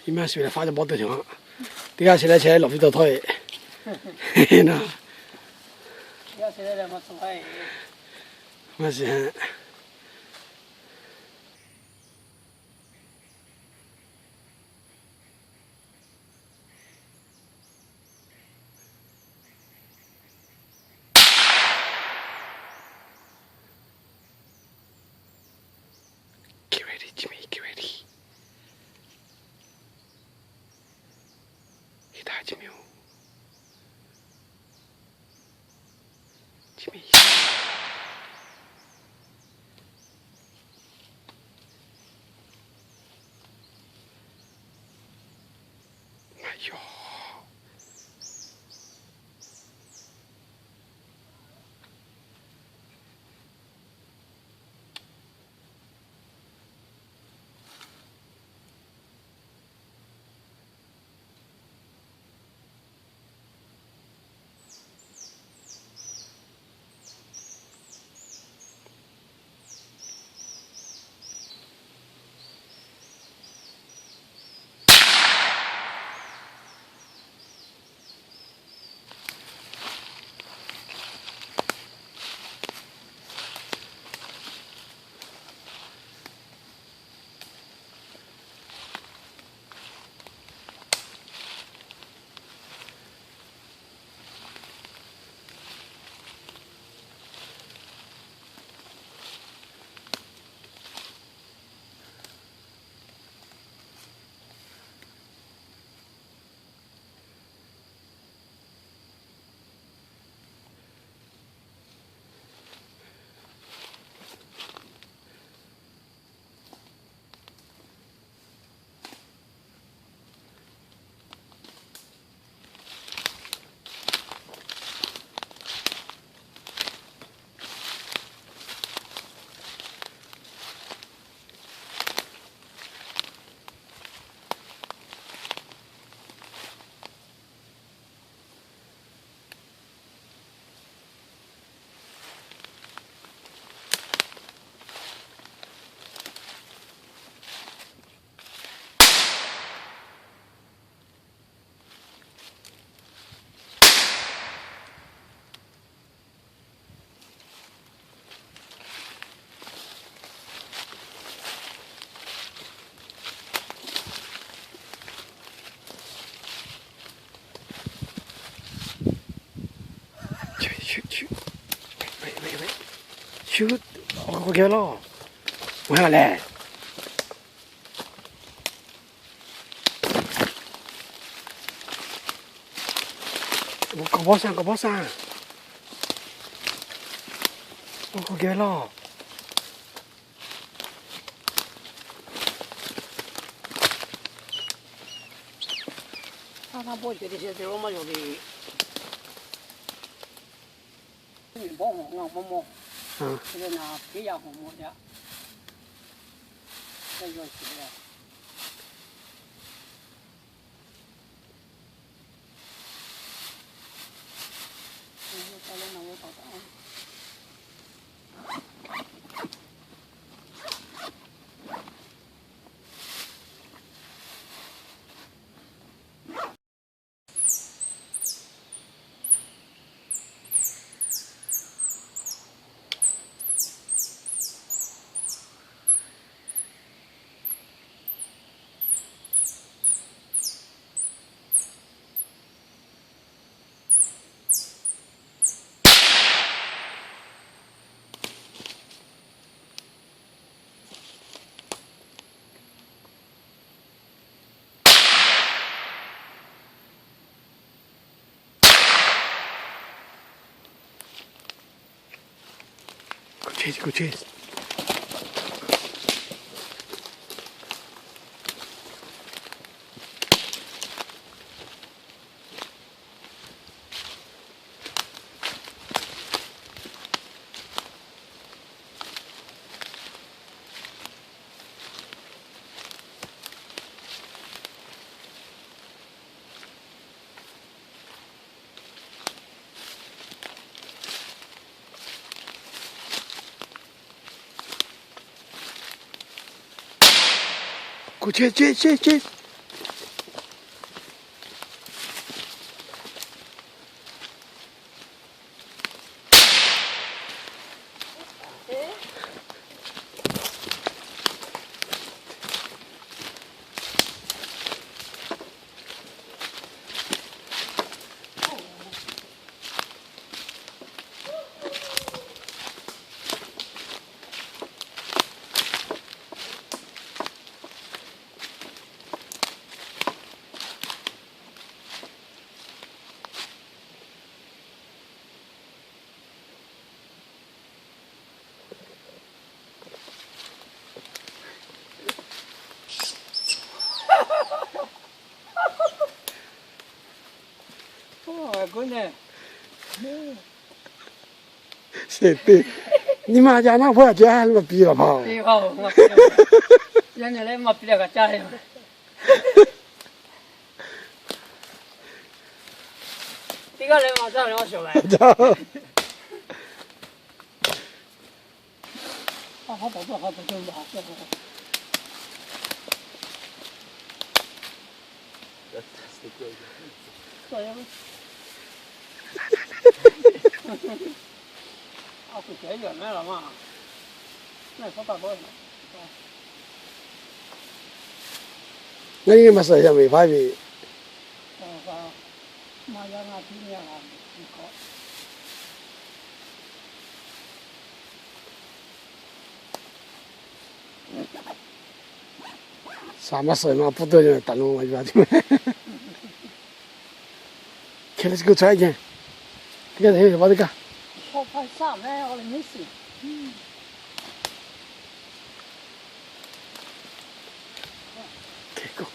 Iˉ maˇ shiˍ leh faˆ ca bawˆ teˇ cawˬ. Teˇ g'aˇ shiˍ leh sheh lawˬ piˇ tawˬ htawˇ e. Maˇ shiˍ. Get ready, Jimmy, get ready. Hita Jimmy-oˬ. Jimmy. Maˇ yawˇ. Shu, shu, shu. Shu, awˬ hk'aw k'awꞈ geh lawˬ. Ngaˬ hui lehˬ. K'awꞈ bawˆ shaˇ, k'awꞈ bawˆ shaˇ. Awˬ hk'aw k'awꞈ geh lawˬ. Kuˬ chehˇ, chehˇ, chehˇ, chehˇ. Sheˍ te, nyi ma ca naˇ hpaˇ a ce maˇ piˇ laˬ hpaˇ. Ngaˬ nyi ma suhˍ yaˇ ve hpaˇ ve. Saˍ maˇ suhˍ ma pfuhˇ tawˇ yaˇ taˍ lo ma yuˬ a tuˬ. Okay, let's go try again. Teˇ g'aˇ teˇ g'aˇ. Okay, go.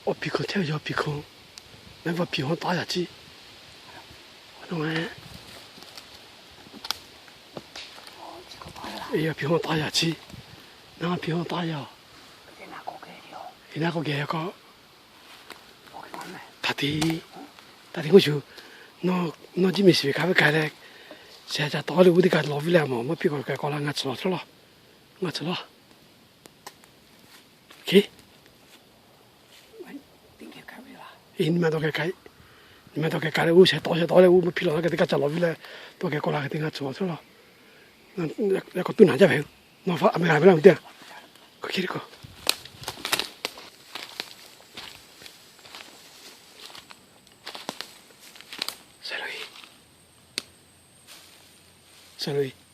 Awˬ piˍ hkawˇ chehˇ ve, awˬ piˍ hkawˇ, mehˆ bvuhꞈ piˍ hawˉ taˉ yaꞈ ciˉ, awˬ piˍ hawˉ taˉ yaꞈ ciˉ, naˉ piˍ hawˉ taˉ yaꞈ, eˬ, naˉ k'awꞈ geh k'o, htaꞈ te, htaꞈ te k'oˆ shuˍ, nawˬ jiˇ miˬ shiˍ ve hk'a ve k'ai leh, shehˍ ca tawˇ le g'uˇ teˇ kaꞈ lawˬ viˉ leh mawˬ, mawˇ piˇ k'awꞈ k'ai k'awꞈ la ngaˬ tsuhˍ lawˬ htaˇ lawˬ, ngaˬ tsuhˍ lawˬ. Nyi ma dawˇ k'ai, nyi ma dawˇ k'ai k'ai leh, uˉ shehˍ tawˇ shehˍ tawˇ leh uˉ mawˇ piˇ lawˬ la k'ai teˇ kaꞈ ca lawˬ viˉ leh, tawˇ k'ai k'awꞈ la k'ai teˇ ngaˬ tsuhˍ lawˬ htaˇ lawˬ. Yaꞈ k'aw tuˉ naˍ jaˇ ve, nawˬ hpaꞈ a meh g'a ve laˇ ve teˇ, k'oˆ hk'e k'o, saˍ loꞈ-e, saˍ loꞈ-e.